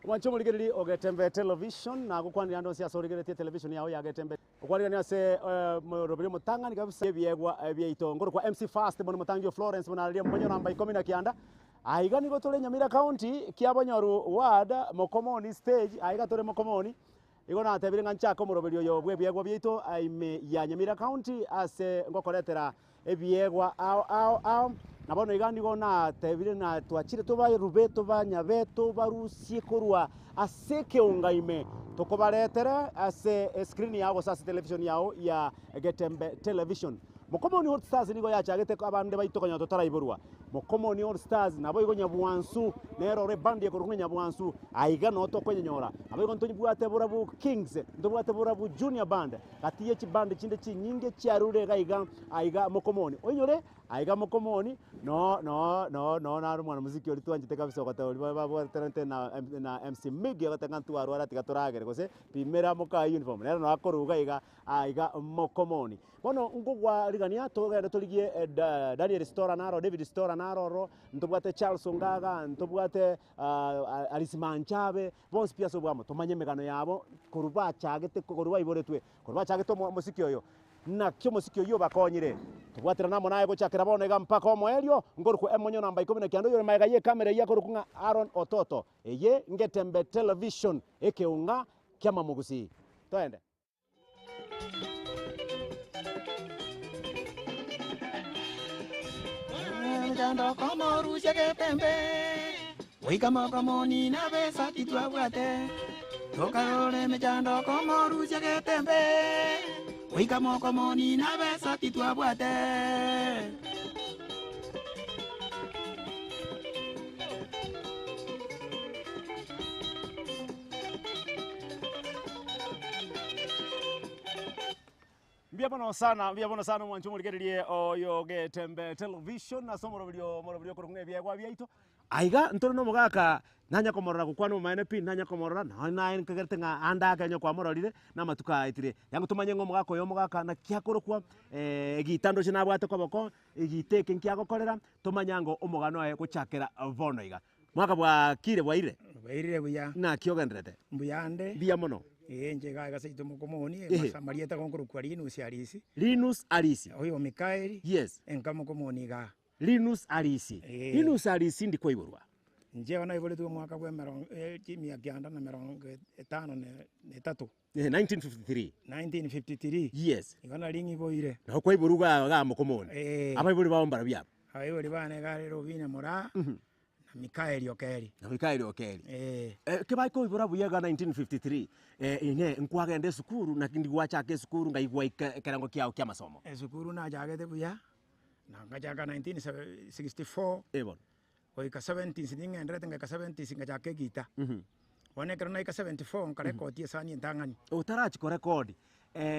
Mwanche omorigereri o Getembe Television, nagokwanire ande onsi ase origeretie television yao ya Getembe. Okwarigania ase moroberi omotang'ani kabisa ebiegwa biaito nkorokwa MC Fast buna omotangi o Florence buna aria omonyo namba ikomi na kianda. Aiga nigo tore Nyamira County, Kiabonyoru Ward, Mokomoni Stage, aiga tore Mokomoni. Igo natebire ng'a nchake omoroberi oyo bw'ebiegwa biaito ime ya Nyamira County ase ngokoretera ebiegwa ao ao ao. Na bono iga nigo natebire na twachire tobarube tobanyabe tobarusie korwa ase ekeonga ime tokobaretere ase escreen yao gose ase television yao ya Getembe Television. Mokomoni All Stars nigo yachagete abande baito konya totaraiborwa. Mokomoni All Stars naboigo Nyabwansu nere ore ebandi ekorokwa ng'a Nyabwansu aiga noo tokonyenyora. Naboigo ntobwate Borabu Kings, ntobwate Borabu Junior Band, gati ye chibandi chinde chinyinge chiarure iga iga aiga Mokomoni. Oinyore aiga Mokomoni noo noo noo noo naro omwanamuziki oria twanchete kabisa ogoteba oria babwaterete na na MC Miggy agoteba ng'a ntwarwara tiga toragere gose pimera mokaye uniform nere noo akoruga iga aiga Mokomoni. Bono nkogwarigania togende torigie Daniel Stora naro, David Stora naro oro, ntobwate Charles Ongaga, ntobwate Alice Manchabe, bonsi pi ase obwamo tomanye emegano yabo korwa bachagete korwa baiboretwe, korwa bachagete omosiki oyo, naki omosiki oyio obakonyire. Tobwaterane amo naye gochakera bono iga mpaka omoerio, nkorokwa emonyo namba ikomi na kianda oyore magega y'ekamera eyio akorokwa ng'a Aaron Ototo. Eye ngetembe Television, ekeunga ki'amamogusii. Toende. Emechando komorusia getembe, goika mokomoni na besa titwabwate. Tokarora emechando komorusia getembe, goika mokomoni na besa titwabwate. Mbuya mono sana, mbuya mono sana omwancho omorigererie oyo Getembe Television ase omoroberio omoroberio okorokwa ng'a ebiegwa biaito. Aiga ntore na omogaka nanya komorora gokwana obomaene pi, nanya komorora nonye naye nkagerete ng'a ande ake onye kwamororire na amatuko aetire. Yaani tomanye ng'a omogaka oyo omogaka naki akorokwa egita ndoche nabwate koboko, egita eke nki agokorera, tomanye ango omogano oye gochakera bono iga. Mwaka bwakire bwairire? Bwairire buya. Naki ogendererete? Mbuyande. Mbuya mono. Ee, inche iga iga seito mokomoni, Ehe. ase amarieta gonkorokwa Linus Arisi, Linus Arisi. oyo Mikaeli, Yes. enka mokomoni igaa. Linus Arisi. Ee. Linus Arisi ndi kwaiborwa? Inche igo naiboretwe omwaka bwa emerongo chimia kianda na emerongo etano na etato. 1953. 1953. Yes. Igo nari ng'iboire. Nabo kwaiborwa iga igaa mokomoni. Ee. Abaibori bao mbarabwo aba? Abaibori bane iga are Robina Moraa, na Mikaeli Okeri. Na Mikaeli Okeri. Ee. Kebakoibora buya iga 1953, inee nkwagenda esukuru naki ndi gwachaka esukuru ngai gwaika ekerengo kiao kia amasomo? Esukuru nachagete buya, na ngachaka 1964 Eh bono. goika seventies ning'enderete ngaika seventies ngachaka egita. Bono ekero naika 74 nkarekodia esani entang'ani. Otarachia korekodi,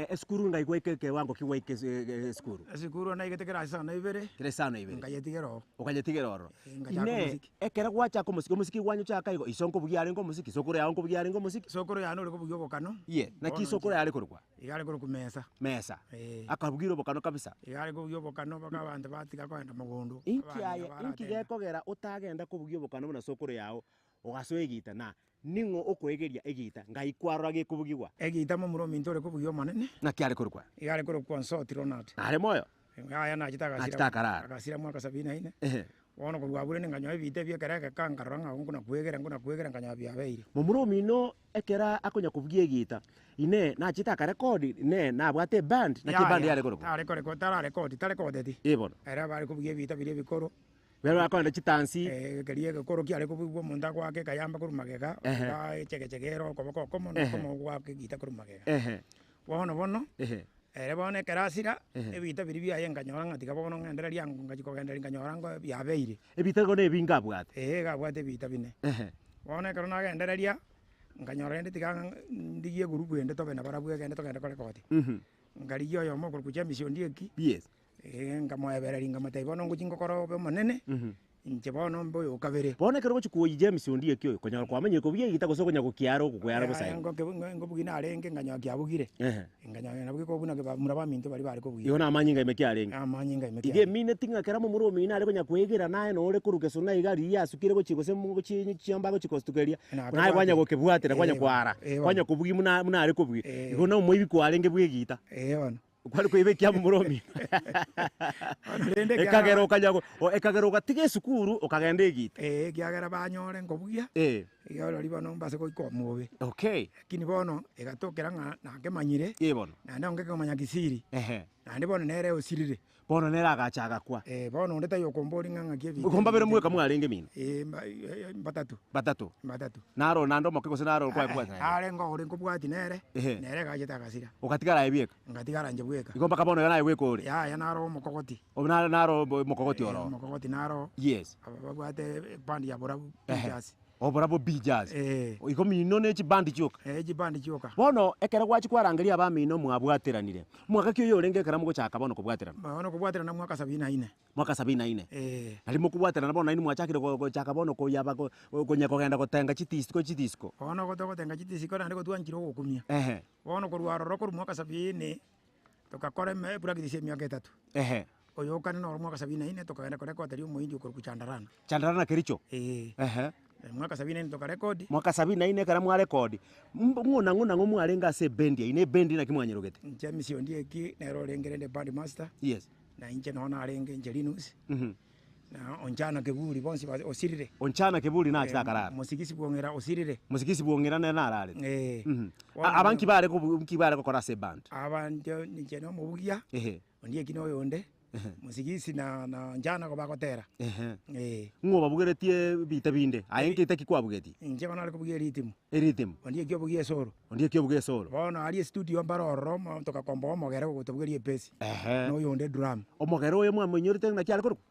esukuru ngai gwaika ekewango ki gwaika esukuru? Esukuru naigete kerasi isano na ibere, Kerasi isano na ibere. nkayetigera oo. Okayetigera ororo. Eh, ngachaka Inee, omosiki. ekero gwachaka omosiki, omosiki gwanyochaka igo, iso nkobugia arenge omosiki, sokoro yao nkobugia arenge omosiki? Sokoro yane ore kobugia obokano. Ye, naki Bono sokoro inche- yare korokwa? Iga are korokwa Mesa. Mesa. Eh. Akabugira obokano kabisa. Iga are kobugia obokano mpaka abanto batiga kogenda mogondo. Inki abang'ina aye, inki baratenda. gekogera otagenda kobugia obokano buna sokoro yao, ogasoa egita, na ning'o okoegeria egita, ngai kwarora gekobugigwa? Egita momura ominto ore kobugia omonene. Naki are korokwa? Iga are korokwa Nsoti Ronald. Nare moyo? Yaya nachete agasira Nachete akarara. agasira mwaka sabini na ine. Ehe. Bono korwa abwo rende nkanyoa ebita ebio ekero egeka nkarora ng'a nkona kwegera nkona kwegera nkanyoa biabeire. Momura omino ekero akonya kobugia egita, inee nachete akarekodi, inee nabwate eband, naki eband Yaya yare korokwa? tare koreko tararekodi tarekodeti. Eh bono. Ere abare kobugia ebita biria ebikoro. Bero bakoenda chitansi. Eh, keria egekoro kiare kobugigwa omonto agoaka ekayamba korwa magega, Ehe. ogaa echegechege ere okoboko okomo na Ehe. okomo ogoaka egita korwa magega. Ehe. Bono bono, Ehe. ere bono ekero asira, Ehe. ebita biria biaye nkanyora ng'a tiga bono ng'endereria ango ngachia kogendereria nkanyora ngo biabeire. Ebita igo na ebinge abwate. Eeh iga abwate ebita bine. Ehe. Bono ekero nagendereria, nkanyora rende tiga ng'a ndigie egurupu ende tobe nabarabwo egende togende korekodi. Nkarigia oyomo okorokwa James Ondieki. Yes. Ee, nkamoebereria nkamotebia, Bono ngochia ngokora obe omonene, Inche bono mbe oyo okabere. Bono ekero ogochia kwoyia James ondieki oyo, konyora kwamanyire kobugia egita gose okonya gokiara ogokweyara bosa Yaya igo. ngoke ngobugia narenge nkanyora kiabugire, Ehe. nkanyora nabwo gekobuna bamura baminto baria bare kobugia. Igo namanyinga ime kiarenge. Amanyinga ime Iga kiarenge. emineti ng'a kera momura omino are konya kwegera naye nore korwa gesona iga riria asukire gochia gose gochia chiombe agochia gosukeria, naye Nakebwatire. kwanya gokebwatera kwanya Eh, kwara, eh bono. kwanya kobugia buna buna are kobugia. Eh. Igo na omoibi kwarenge bwa egita. Eh bono. Kware koiba ekiabo momura omino. Bono rende Ekagera ekiagera okanya go ekagera ogatiga esukuru okagenda egita. Eh, ekiagera banyore nkobugia, Eh. iga orori bono mbase goika omobe. Okay. Lakini bono egatokera ng'a nakemanyire, Eh bono. naende onge komanya kisiri, Ehe. naende bono nere osirire. Bono nere agacha agakwa. Eh, bono onde taiyo okomboria ng'a ng'aki ebinto Igo mbabere ebi mweka mwarenge mino? Eh, mba- eh, mbatatu. Batato. Mbatatu. Naro naende omoke gose naro Eh, kwabwate naende? arenge ore nkobwati nere, Ehe. nere egachete agasira. Ogatigara aye bieka? Ngatigara inche bweka. Igo mpaka bono iga naye bweka ore? Yaya naro omokogoti. Obo naro naro omokogoti Eh, oro? omokogoti naro. Yes. Aba babwate ebandi ya Borabu Ehe. Pictures. Oborabwo Pictures. Eh. Igo mino ne chibandi chioka? Eh, chibandi chioka. Bono ekero gwachia kwarangeria abamino mwabwateranire, mwaka ki oyo orenge ekero mogochaka bono kobwaterana? Bono kobwaterana mwaka sabini na ine. Mwaka sabini na ine. Eh. Nario mokobwaterana bono nainwe mwachakire go- gochaka bono koyaba go konya kogenda gotenga chitisiko chitisiko. Bono gotogotenga chitisiko naende gotwanchire ogokumia. Ehe. Bono korwa aroro korwa mwaka sabini, tokakora eme epractice emiaka etato. Ehe. Oyo okane noro mwaka sabini na ine tokagenda korekoteria omohindi okorokwa Chandarana. Chandarana Kericho? Eeh. Ehe. Mwaka sabini na ine tokarekodi. Mwaka sabini na ine ekero mwarekodi, mb ng'o nang'o nang'o mwarenge ase ebendi yaino, ebendi naki mwanyerogete? Inche Misi Ondieki nere orenge rende band master. Yes. Na inche noo narenge inche Linus. Na Onchana Keburi bonsi ba osirire. Onchana Keburi nachete akarara. Mosigisi bwong'era osirire. Mosigisi bwong'era nere nararete. Eh. Aba nki bare kobu nki bare gokora ase eband? Aba inche inche na omobugia. Ehe. Ondieki na oyonde, Mosigisi na na Onchana nigo bagotera. Ehe. Eh. Ng'o obabugeretie ebita binde? Aye nki taki kwabugetie? Inche bono nare kobugia eritimu. Eritimu. Ondieki obugia esoro. Ondieki obugia esoro. Bono aria estudio mbare ororo omo togakomboa omogere ogotobugeria epesi. Ehe. Na oyonde drum. Omogere oyo mwamoinyorete naki are korokwa?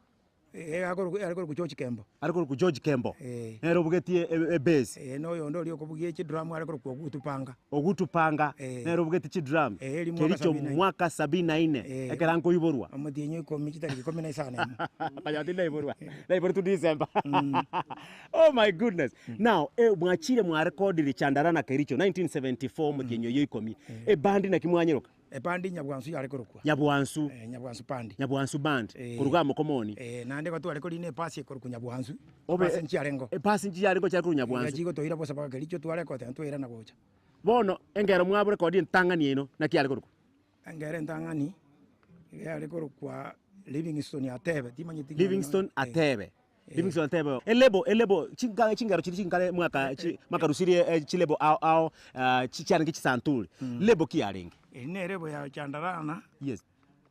Eh, akorokwa are korokwa George Kembo. Are korokwa George Kembo. Eh. Nere obugetie e- ebase. Eh, na oyonde oria okobugia chidrum are korokwa Ogutu Panga. Ogutu Panga. Eh. Nere obugetie chidrum. Eh, eri mwaka Kericho sabini na ine. mwaka sabini na ine. Eh. Ekero nkoiborwa. Omotienyi ikomi chitariki ikomi na isano emo. Konya tindaiborwa. Naiboretwe December. Oh my goodness. Now, eh, mwachire mwarekodire Chandarana Kericho 1974 omotienyi oyo ikomi. Ebandi naki mwanyeroka? Ebandi Nyabwansu yare korokwa. Nyabwansu. Eh, Nyabwansu band. Nyabwansu band. Eh. Koruga amo komoni. Eh, naende igo tware korina ebasi ekorokwa Nyabwansu. Obe- Ebasi nchiarengo. Ebasi nchiarengo chiare korwa Nyabwansu. Chigotoira bosa mpaka Kericho twarekota twairana gocha. Bono engero mwaborekodia entang'ani yaino naki yare korokwa? Engero entang'ani iga yare korokwa Livingstone Atebe, timanyeti ng'a Livingstone Atebe. Livingstone Atebe. Elebo elebo chinga chingero chiria chinkare mwaka chi mwakarusirie eh, chilebo ao ao ah, chi chiarenge chisanturi. Lebo ki yarenge? Eri ne erebo ya Chandarana. Yes.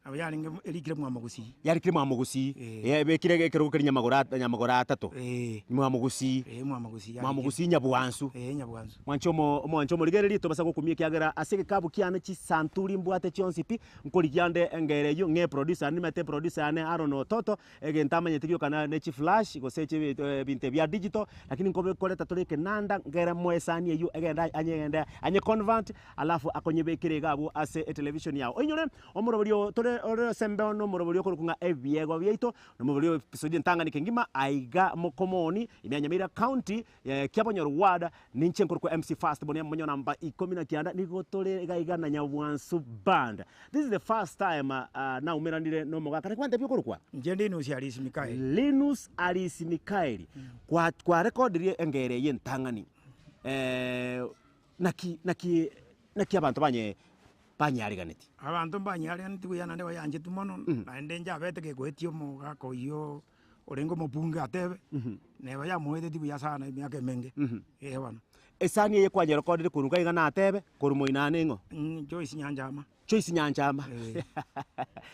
Nabo yarenge erikire Mwamogusii. Yarikire Mwamogusii. Eh. Ebekire ekerogo keria nyamagoro at nyamagoro atato. Eh. Mwamogusii. Eh, Mwamogusii yarikire. Mwamogusii Nyabwansu. Eh, Nyabwansu. Mwanche omo omwanche omorigereria tobasa gokumia ekiagera ase egekabu kiane chisanturi mbwate chionsi pi, nkorigia nde engero eyio ng'e producer nimete producer yane Aaron Ototo, egento amanyete gioka na ne chiflash gose chi ebinto bia digital, lakini nkobe nkoreta tore ekenanda nkere moe esani eyio egende anyegende anye convert alafu akonyebekere iga abwo ase etelevision yao. Oinyore omorobori oo tore ore ase embeo na omorobori okorokwa ng'a ebiegwa biaito, na omorobori o episode entang'ani kengima aiga mokomoni ime ya Nyamira county. Kiabonyoru ward, ninche nkorokwa MC First Born omonyo namba ikomi na kianda, nigo tore iga iga na Nyabwansu Band. This is the first time uh, naumeranire na omogaka, naki gwantebia okorokwa? Inche Linus Arisi Mikaeli. Linus Arisi Mikaeli. Kwa kwarekodirie engero eye entang'ani. Eh, naki naki naki abanto banye banyeariganetie? Abanto mbanyeariganetie buya naende bayancheti mono, naende njabete gegoetia omogaka oyio orenge omobunge atebe, neba yamoetetie buya sana emiaka emenge, eh bono. Esani eye kwanyerekodire korwa iga iga natebe, korwa moino ane ing'o? Joyce Nyanchama. Joyce Nyanchama. Eh.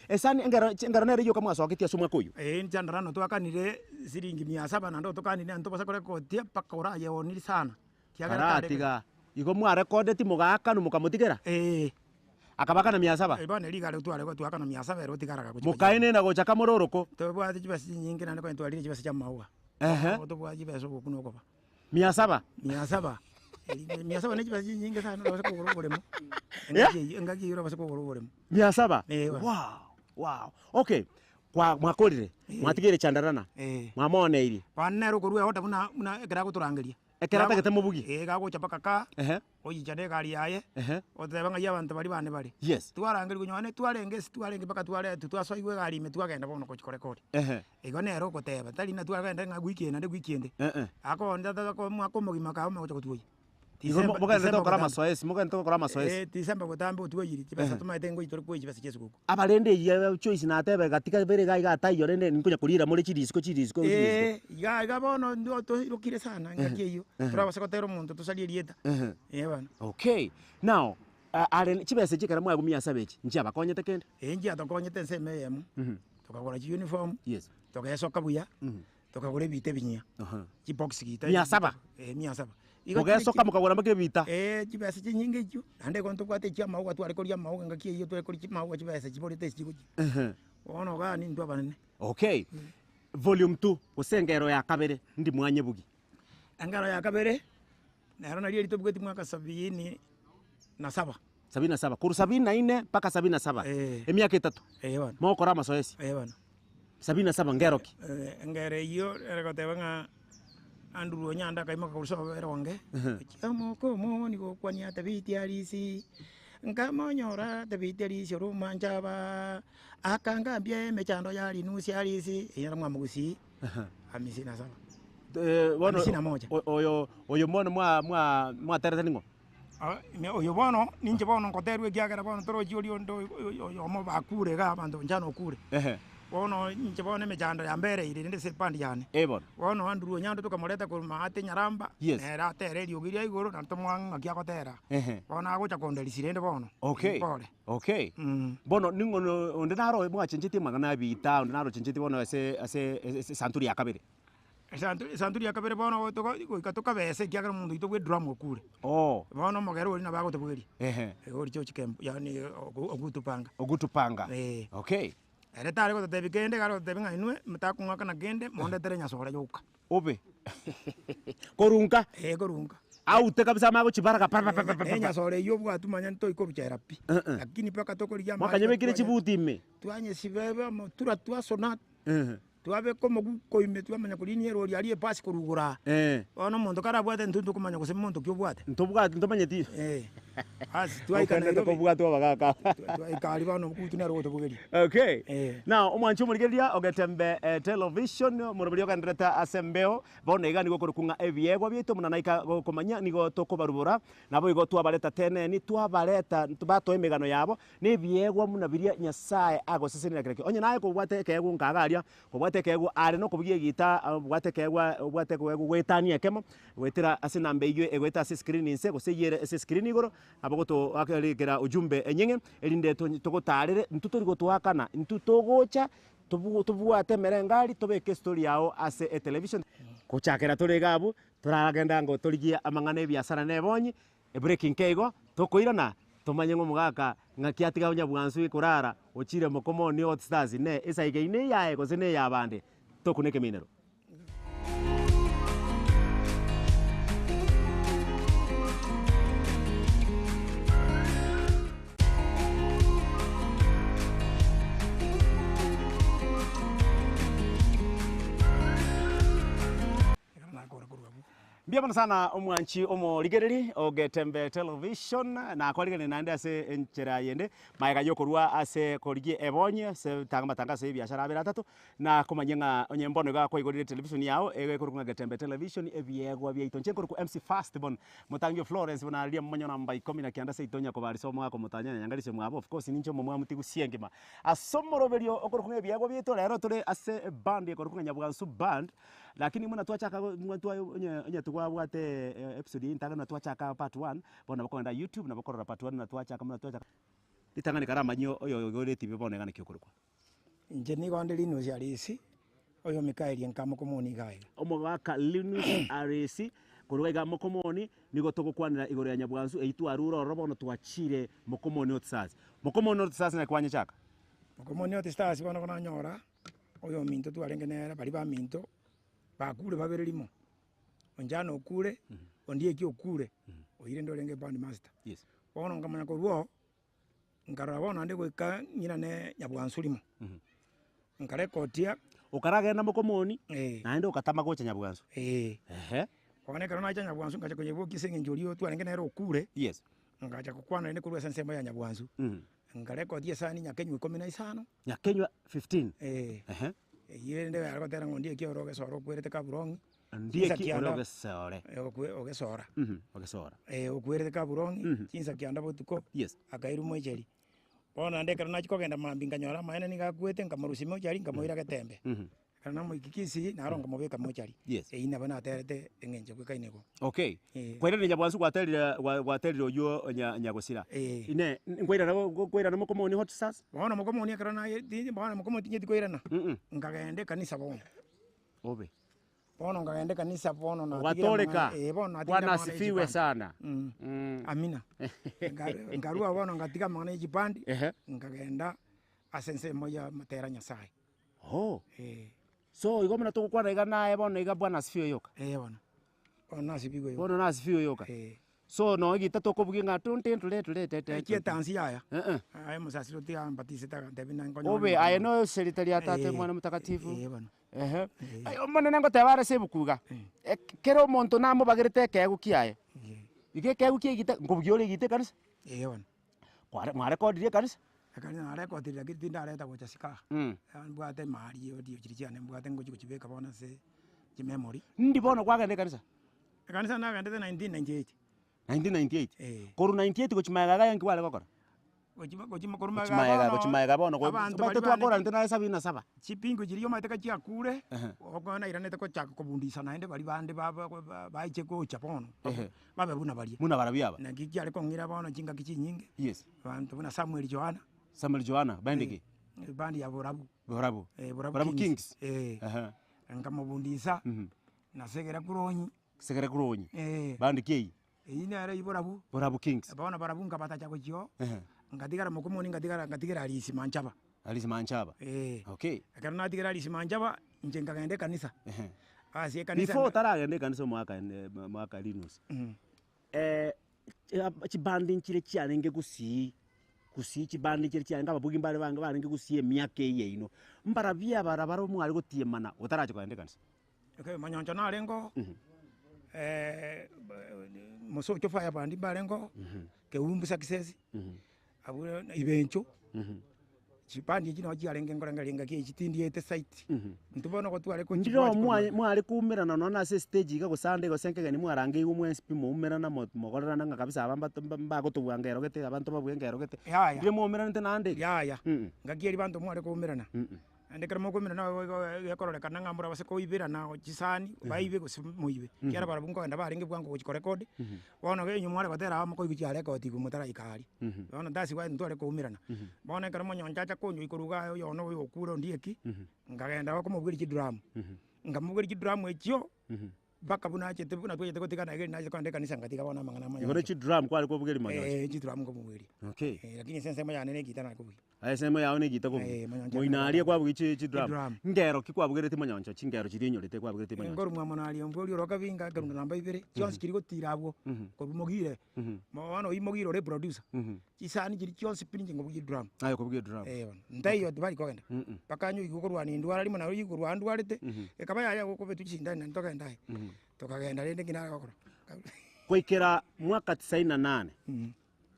Esani engero engero nere yoka mwasoketie ase omwaka oyio? Eh, Chandarana twakanire siringi mia saba naende otokanire naende tobasa korekotia mpaka orayeoniri sana. Kiagera kare- Karatiga, igo mwarekodeti mogaakanwa mokamotigera? Eh. Akabakana mia saba? Eh, bono riga riria tware twakana mia saba ere otigaraga gochia Mokaenena gocha kamore oroko? Tobwate chibesa chinyinge naende konya twarire chibesa chia amaua. Ehe. Igo tobwate chibesa oboku na okoba. Mia saba? Mia saba. Eri mia saba ne chibesa chinyinge sana orabase kogora oboremo. Engaki eyio engaki eyio orabase kogora oboremo. Mia saba? Eh, bono. Wow! Wow! Okay. Kwa mwakorire, Eh. mwatigeire chandarana, Eh. mwamooneirie. Bono nere okorua eorder buna buna ekero agotorangeria. Ekero atagete mobugie. Eh, iga agocha mpaka kaa, Ehe. oyicha na egari yaye, Ehe. oteba ng'ai abanto baria bane bare. Yes. Twarangerigwa nonye twarenge ase twarenge mpaka twaretwa twasoigwa egari ime twagenda bono gochia korekodi. Ehe. Igo nere ogoteba, tari ng'a twagenda ng'a wiki eye naende wiki ende. Eh-eh. Akoonde tata omwaka omogima kabe omanye gocha gotwoyia. Igo mo- mogenderete gokora amasoesi, mogenderete gokora amasoesi. Eh, December botambe otwoyirie chibesa tomaete ngoi tore koyia chibesa chia esuguku. Aba rende eyio choice natebe gati kabere iga iga ataiyo rende nkonya koriera more chirisiko chirisiko chirisiko. Eh, iga iga bono ndo toirokire sana engaki eyio, torabase gotera omonto tosarie erieta, eh bono. Okay, now are chibesa echi ekero mwagumia ase abechi, nchiabakonyete kende? Eh, nchiatokonyete ensemo eyemo, tokagora chiuniform, Yes. togesoka buya, Tokagora ebiita ebinyia, chibox gita Mia saba? Eh, mia saba. Igo Mogesoka mokagora mpaka ebiita? Eh, chibesa chinyinge echio, naende igo ntobwate echia amauga tware koria amauga engaki eyio tware koria chimauga chibesa chiborete ase chigochia. Bono igaa nintwe abanene. Okay, volume two, gose engero ya kabere, ndi mwanyebugi. Engero ya kabere, nero nario eria tobugeti mwaka sabini na saba. Sabini na saba, korwa sabini na ine mpaka sabini na saba, Eh. emiaka etato, Eh bono. mogokora amasoesi. Eh bono. Sabini na saba ngero ki? Engero eyio ere goteba ng'a Andrew Onyando akaimoka korwa sobo eronge, gochia omokomoni gokwania tabiti arisi, nkamonyora tabiti arisi ore omwanchaba, akangambia emechando ya rinusi arisi, eyio nero mwamogusii hamisi na saba. Bono Hamsini na moja. oyo oyo bono mwa mwa mwaterete ning'o? Oyo bono, ninche bono ngoterwa ekiagera bono torochi oria onde oyomo bakure iga abanto inche nokure. Ehe. Bono inche bono emechando yambereire rende ase epandi yane. Eh bono. Bono Andrew Onyando tokamoreta korwa maate Nyaramba, Yes. nere atere eriogi ria igoro naende tomoang'e ng'aki agotera. Ehe. Bono agocha konderisia rende bono, Okay. pore. Okay. Mm. Bono ning'o no onde naro mwachenchetie amang'ana a ebiita, onde naro ochenchetie bono ase ase ase esanturi ya kabere. Esanturi ya kabere bono togo goika tokabesa ekiagera omonto oito bwa edrum okure. Oo. Bono omogere oria nabo agotobugeria. Ehe. Oria George Kembo yaani ogutupanga. Ogutupanga. Eeh. Okay. Ere tare gototebia kende, iga are gototebia ng'a inwe motakong'akana kende, mondetere nyasore yoka. Obe. Korunka. Eeh korunka. Aute kabisa amanye gochibaraga pa pa pa pa pa. Enyasore eywo obwate omanye ntoikoruchera pi, lakini mpaka tokorigia amache Mwakanyebekire chibuti ime. Twanyesibebe amatura twasona. Twabeka omoguko ime twamanya korinia erori aria epasi korwa igoro aa. Bono omonto karabwate intwe ntokomanya gose monto ki obwate. Ntobwati ntomanyeti. Basi twaika Okendete Nairobi. kobwatwa abagaka. Twaika aria bono omokutu nere ogotobugeria. Okay. Eh. Now omwanchi omorigereria ogetembe eh, television omoroberi ogenderete ase embeo bono iga nigo okorokwa ng'a ebiegwa biaito buna naika gokomanya nigo tokobarubora naboigo twabareta teneni twabareta batoa emegano yabo Nebiegwa buna biria Nyasae agosesenera kera ki. Onye naye kobwate ekeegwa nkaga aria, kobwate ekeegwa are nokobugia egita, obwate ekeegwa obwate ekeegwa goetania ekemo, goetera ase enamba eyio egoeta ase escreen inse gose eyio ere ase escreen igoro, nabo gotoakerekera ujumbe enyeng'e, erinde tonye togotarere, intwe tori gotoakana, intwe togocha tobu tobwate emerengari tobeke estory yago ase etelevision. Gochakera tore iga abwo, toragenda ango torigie amang'ana ya ebiasara na ebonyi, Ebreak nke igo, tokoirana, tomanye ng'a omogaka ng'aki atiga onyabwansu ekorara, ochire mokomoni Hot Stars ne esaike eye neyaye gose neyabande, tokuna ekeminero. Ekero nakora korwa abwo. Mbuya mono sana omwanchi omorigereri o Getembe Television, nakorigereria naende ase enchera yende, magega yokorwa ase korigia ebonyi ase tanga amatangaso ya ebiashara abere atato, na komanyia ng'a onye mbono iga kwaigorire etelevision yago, ege ekorokwa ng'a Getembe Television, ebiegwa biaito. Inche nkorokwa MC First born, motangi o Florence buna aria momonyo namba ikomi na kianda seito onya kobarisa omogaka omotanya nyangarisia omwabo, of course ninche omomwamu tigusia engima. Ase omoroberio okorokwa ng'a ebiegwa biaito, rero tore ase eband ekorokwa ng'a Nyabwansu Band, Lakini buna twachaka go mwa twa onye onye tobwabwate episode eye entang'ani buna twachaka part one, bono nabo okogenda youtube nabo okorora part one buna twachaka buna twachaka. Ritang'ani karamanyie oyo oigorire etibi bono iga naki okorokwa. Inche nigo nde Linus Arisi, oyo Mikaeli enka mokomoni iga iga. Omogaka Linus Arisi, korwa iga mokomoni, nigo togokwanera igoro ya Nyabwansu eyio twarure ororo bono twachire mokomoni Hot Stars. Mokomoni Hot Stars naki kwanyechaka? Mokomoni Hot Stars bono nanyora. Oyominto twarenge nere baria baminto, bakure babere rimo, Onchana okure, Ondieki okure, oyio rende orenge band master. Yes. Bono nkamanya korwa oo, nkarora bono naende goika ng'ina ne Nyabwansu rimo. Nkarekotia. Okaragenda mokomoni, Eh. naende ogatama gocha Nyabwansu. Eh. Ehe. Bono ekero nacha Nyabwansu ngacha konyebokia ase eng'encho oria twarenge nere okure, Yes. ngacha gokwana naende korwa ase ensemo ya Nyabwansu. Nkarekotia esani nyakenywa ikomi na isano. Nyakenywa 15. Eh. Ehe. Eyio rende yare gotera ng'a ondieki ore ogesora okwerete Kaburong'i, Ondieki chinsa ore kianda ogesore. okwe ogesora. Ogesora. Okwerete Kaburong'i, chinsa kianda botuko, Yes. akairwa mocheri. Bono naende ekero nachia kogenda mambia nkanyora amaene nigo akwete, nkamorusia mochari nkamoira getembe. Ekero namoikia Kisii, naro nkamobeka mochari. Yes. Eyio nabo naterete eng'encho bwekaine igo. Okay. Eh. Kwairana Nyabwansu gwaterire gwa- gwaterire oywo nya nyagosira. Eh. Inee, nkwairana go- go- kwairana mokomoni Hot Stars? Bono mokomoni ekero naye ti bono mokomoni tinyeti koirana, Mm. nkagenda ekanisa bono. Obe. Bono nkagenda ekanisa bono natigire Ogatoreka. amang'ana eh bono natigire Bwana amang'ana ya asifiwe chibandi. sana. Mm. Mm. Amina. Nka- nkarua bono ngatiga amang'ana ya chibandi, Ehe. nkagenda ase ensemo ya amatera a Nyasaye. Oh. Eh. So igo buna togokwana iga naye bono iga Bwana asifiwe yoka. Eh bono. Bono nasifiwe yoka. Bono nasifiwe yoka. Eh. So nonye gita tokobugia ng'a tunti ntule tule tete. Echi etansi yaya. Eh eh. Aye omosasiri otiga ambatisete agantebia na nkonye Obe aye noserita ria Tata, Eh. Omwana Omotakatifu. Eh bono. Ehe. Eh. Ai, Omonene ngoteba are ase ebuku iga, ek- kera omonto namobagerete ekeegwa kiaye. Eh. Iga ekeegwa kia egita, nkobugia ore egita ekanisa? Eh bono. Kware mwarekodirie ekanisa? Ekanisa narekodire lakini tindareta gocha isiko aa. Mm. Mbwate emari audio chiria chiane mbwate ngochi gochibeka bono ase chimemory. Ndi bono kwagenda ekanisa? Ekanisa nagendete 1998. 1998? Eh. Korwa 98 gochia magega iga nki kware gokora? Gochia gochia korwa Gochia magega magega bono, gochia magega bono go abanto omanyete baria twakora bane intwe naye sabini na saba. chipingu chiria omanyete ka chiakure, Ehe. okona nairanete gochaka kobundisa naende baria bande ba- ba- baiche gocha bono, Ehe. babe buna baria. Buna barabwo aba. Naki kiare kong'ira bono chingaki chinyinge, Yes. abanto buna Samuel Johana, Samuel Johana, bande ki? ebandi ya Borabu, Borabu. eh, Borabu Borabu Kings, Kings. eh, Ehe. nkamobundisa, Mhm. nasegera kuronyi, Segera kuronyi. eh, Bande ki eyio? Eyio nere eyio Borabu. Borabu Kings. Bono barabwo nkabatacha gochia oo, Ehe. ngatigara mokomoni ngatigara ngatigera Arisi Manchaba. Arisi Manchaba. Eh. Okay. Ekero natigera Arisi Manchaba, inche nkagenda ekanisa. Ehe. Ase ekanisa Before otaragenda ekanisa omwaka mwaka Linus, chibandi nchire chiarenge gusii, gusii chibandi nchire chiarenge ababugi mbare bange barenge gusii emiaka eye yaino, mbarabwo aba barabwo mware gotiemana otaracha kogenda ekanisa? Okay, monyoncho narenge oo, mosocho fire band mbarenge oo, keumbu success, abwo ibencho, chibandi echi nabo chiarenge nkorengereria engaki echi tindiete site, intwe bono nigo tware Ndire gochibwati mwa korwa mware koumerana nonye ase estage iga gose ande gose nkegeni mwarangeigwe mwensi pi moumerana mo mogorerana ng'a kabisa aba mbato mba mbagotobua ngero gete abanto babue ngero gete, Yaya. ndire mwaumeranete naende? Yaya, ngaki eria banto mware koumerana. Naende ekero mokoimerana nabo igo gekororekana ng'a mborabase koiberana chisani, baibe gose moibe, ekiagera barabwo nkogenda barenge bwango gochia korekodi, bono iga inwe mware gotera amo mokoigwa chiarekodi igwe motaraika aria. Bono that's why ntware koumerana. Bono ekero monyoncho acha konywa korwa igaa oyono oyo okure onde eki, nkagenda gokomobugeria chidrum, nkamobugeria chidrum echio. Mpaka buna achete buna twachete gotigana iga nachete kogenda ekanisa ngatiga bono amang'ana Igoro amanyoncho. chidrum kware kobugeria monyoncho? Eh, chidrum nkobugeria. Okay. Eh, lakini ase ensemo yane na egita nare kobugia. Aye ensemo yao na egita kobugia. Eh, monyoncho Moino aria kwabugia chi chidrum. Chidrum. Ngero ki kwabugeretie monyoncho chingero chiria onyorete kwabugeretie monyoncho? Nkorwa mwa monaria ombori ore okabinga nkarunda namba ibere, chionsi chiria gotira abwo, korwa mogire, bono oywo mogire ore eproducer, chisani chiria chionsi pi ninche nkobugia edrum. Aye okobugia edrum. Eh bono, ntaiyo tibari kogenda, mpaka nyoigwe korwa nindwara rimo naro rigwe korwa ndwarete, ekaba yaya gokobetwa chisindani naende togende aye, tokagenda rende nki nare gokora. Goikera mwaka tisaini na nane,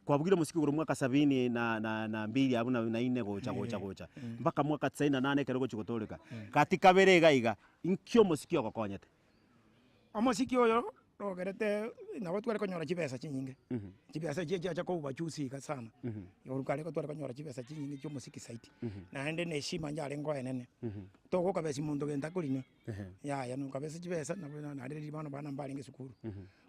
kwabugire omosiki korwa mwaka sabini na na na mbili abwo na na ine gocha gocha gocha, mpaka mwaka tisaini na nane ekero ogochia gotoreka, gati kabere iga iga, inki omosiki ogokonyete? Omosiki oyo nogerete nabo tware konyora chibesa chinyinge, chibesa echio chiacha kouba juzi iga sana, igoro kare igo tware konyora chibesa chinyinge chia omosiki zaidi, naende na heshima yarenge enene, togokabesi monto gento akorine, yaya nokabesa chibesa nabo naende riria bono abana mbarenge esukuru,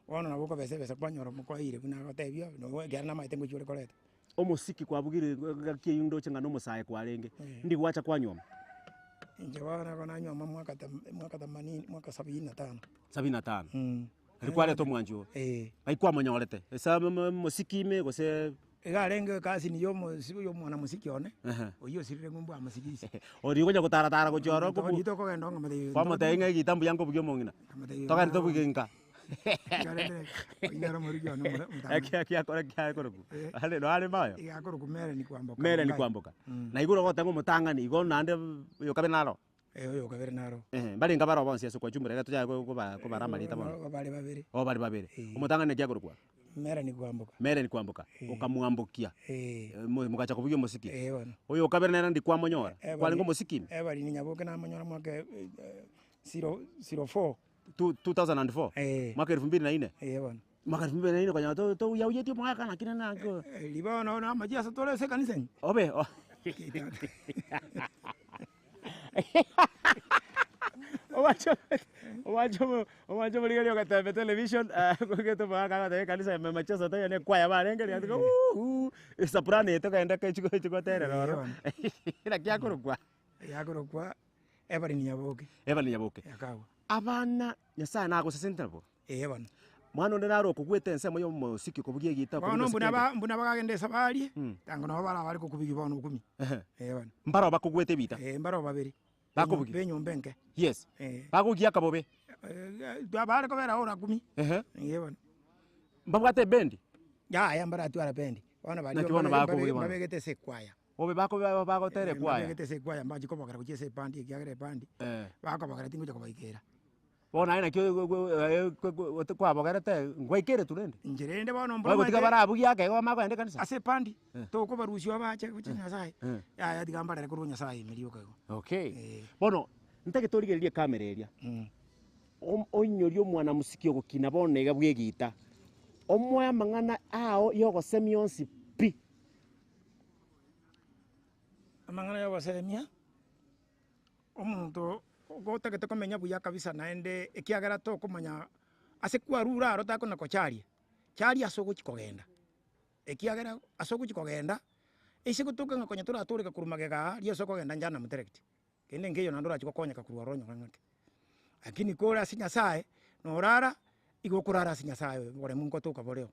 bono nabo okobesa ebesa kwanyora mokoeire buna agotebia nobo ekero namaete ngochia ore koreta. Omosiki kwabugire ngaki eyio ndoche ng'a nomosae kwarenge, ndi gwacha kwanyuoma? Inche bono nabo nanyuoma mwaka tam mwaka themanini mwaka sabini na tano. Sabini na tano. Aria kwareta omwanchi oo? Eh. Ngai kwamonyorete? Ase amo omosiki ime gose. Iga arenge ekasini ya omosi ya omwanamosiki one, Ehe. oyio osirire ng'umbu amosigisi. Oria okonya gotaratara gochia ororo Rituko tokogenda ong'amotebia Kwamotebia ng'a egita mbuya nkobugia omong'ina, Nkamotebia togende tobugie nka. Igarete oinere omorugi one omore omotang'ani. Eki eki akora kiare korokwa Eh. are noare moyo? Iga akorokwa Melanie Kwamboka Melanie Rongai. Kwamboka. Na igoro ogoteba ng'a omotang'ani igo naende oyo kabere naro? Eh, oyo kabere naro. Ehe, mbarenge abare bonsi ase okochumbera iga tochake koba kobara amarieta bono. Aba bare babere. Oh bare babere. Eh. Omotang'ani naki akorokwa? Melanie Kwamboka. Melanie Kwamboka, Eh. okamwambokia, Eh. mo- mogacha kobugia omosiki. Eh bono. Oyo okabere nere ndi kwamonyora, Ebari- kwarenge omosiki ime? Ebarine Nyaboke namonyora mwaka eh, zero zero four. Two- 2004? Eh. Mwaka elfu mbili na ine? Eh bono. Mwaka elfu mbili na ine konya to- touyauyetie omogaka naki nene naki Eh, ribono namache ase tore ase ekanisa ime. obe o- Omwancho omorigereria ogotembe television, kogete omogaka agoteba ekanisa ya Mama Jesu taiyo ne ekwaya barenge riria tiga uuhuu, esoprano eye togende gochi goterera ororo. Naki akorokwa? Akorokwa Evelyn Nyaboke. Evelyn Nyaboke. Akagwa. Abana Nyasaye nagosesente nabwo? Ee bono. Mwana onde naro okogwete ensemo ya omosiki okobugia egita Bono okobugia mbuna esikende? ba mbuna bagagenda esabari, tango nabo bara bare kokubigia bono okumi. Ehe. Ee bono. Mbaro bakogwete ebita? Ee mbaro babere. Bakobugia? Benyomba enke. Yes. Ee. Bakogia akabobe? Bare kobera ora kumi. Ehe. Ee bono. Mbabwate ebendi? Yaya mbaratwara bendi. Bono baria Naki bono bakobugia bono? mbabegete ase ekwaya. Obe bako bagotera ekwaya? Mbabegete ase ekwaya mbachi kobogera gochia ase ebandi ekiagera ebandi, bakobogera tingocha kobaikera. Bono aye naki kwabogerete ngwaikeretwe rende? Inche rende bono mboro Bagotiga omanyete barabugie ake igo bamanye kogenda ekanisa? ase ebandi, tokobarusia obache gochia Nyasaye, yaya tiga mbarere korwa Nyasaye ime rioka igo. Okay. Eh. Bono, ntagete origererie ekamera eria, oinyorie omwanamosiki ogokina bono iga bwa egita, omoe amang'ana ao ya ogosemia onsi pi. Amang'ana ya ogosemia. Omonto gotagete komenya buya kabisa naende ekiagera tokomanya ase kwarure aro takona gocharia, charia ase ogochia kogenda, ekiagera ase ogochia kogenda, ase gotoka ng'a konya toratoreka korwa magega aa riria ase okogenda njana moterekti, kende nkeiyo naende orachie gokonyeka korwa ororo onyore ng'ake. Lakini kore ase Nyasaye, norara, igo okorara ase Nyasaye oboremu nkotoka boreo.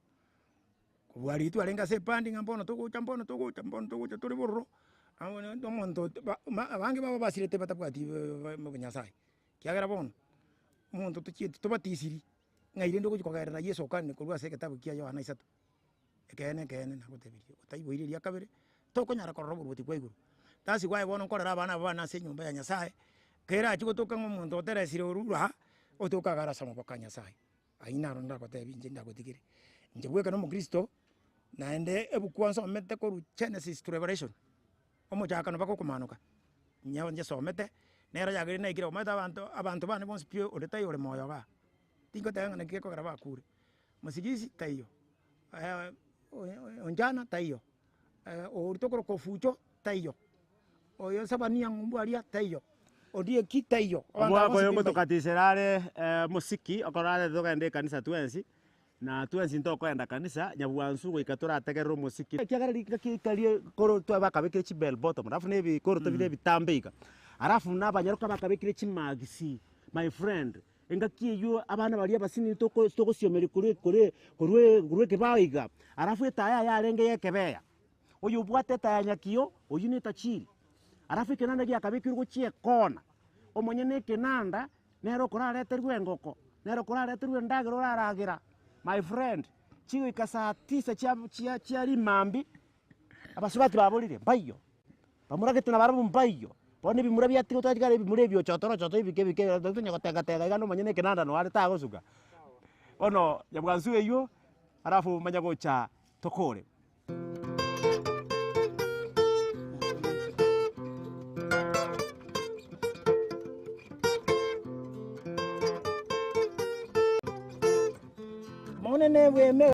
Kobua riria twarenge ase epandi ng'a mbono togocha mbono togocha mbono togocha tore bororo, omonto abange babo basirete batabwati obonyasaye, ekiagera bono, omonto tochieti tobatisiri, ng'ai rende ogochi kogenderera Yeso okanire korwa ase egetabu kia Yohana isato, ekeene ekeene nagotebirie, otaiboiri eria kabere, tokonyara korora oboruoti bwa igoro. That's why bono nkorera abana aba bane ase enyomba ya Nyasaye, kerachi gotoka ng'a omonto oteresire orure aa, otoke agare ase amaboko a Nyasaye. Ayio naro ndagotebie inche ndagotigere. Inche bweka na omokristo, naende ebuku nsomete korwa Genesis to Revelation, omochakano mpaka okomanoka, nigo nchesomete, nero yagerire naikire omanyete abanto abanto bane bonsi pi onde taiyo ore moyo igaa, tingoteba ng'a naki gekogera bakure, mosigisi taiyo, onchana taiyo, oria tokoroka ofucho taiyo. Oyo Sabania ng'umbu aria taiyo, Ondieki taiyo, abanto Omwaka aba oyo bonsi ngotoka tisera are omosiki, okoro are togende ekanisa twensi, na twensi ntokoenda kanisa, nyabwansu goika torategerere omosiki. Ekiagera ring'aki rikarie koro twa bakabekire chibell bottom alafu na ebikoroto bire ebitambe iga, alafu na abanyaroka bakabekire chimagisi my friend, engaki eywo abana baria abasinini toko togosiomeria korwa korwa korwa korwa ekebao iga, alafu etaya yarenge ya ekebeya. Oyobwate etaya nyakio, oyio netachiri. Alafu ekenanda giakabekirwe gochia ekona, omonyene ekenanda nere okorareterwe engoko, nere okorareterwe endagera oraragera. My friend, chigoika saa tisa chia chia chia rimambi, abasubati baborire mbaiyo, bamuragete nabarabwo mbaiyo, bono ebimura biatigwa twatigara ebimura ebiochotoro choto ebike ebike tonya gotenga tenga iga na omonyene ekenanda noare tagosuka. Bono nyabwansu eywo, alafu manya gocha tokore. Monene bw'emegati.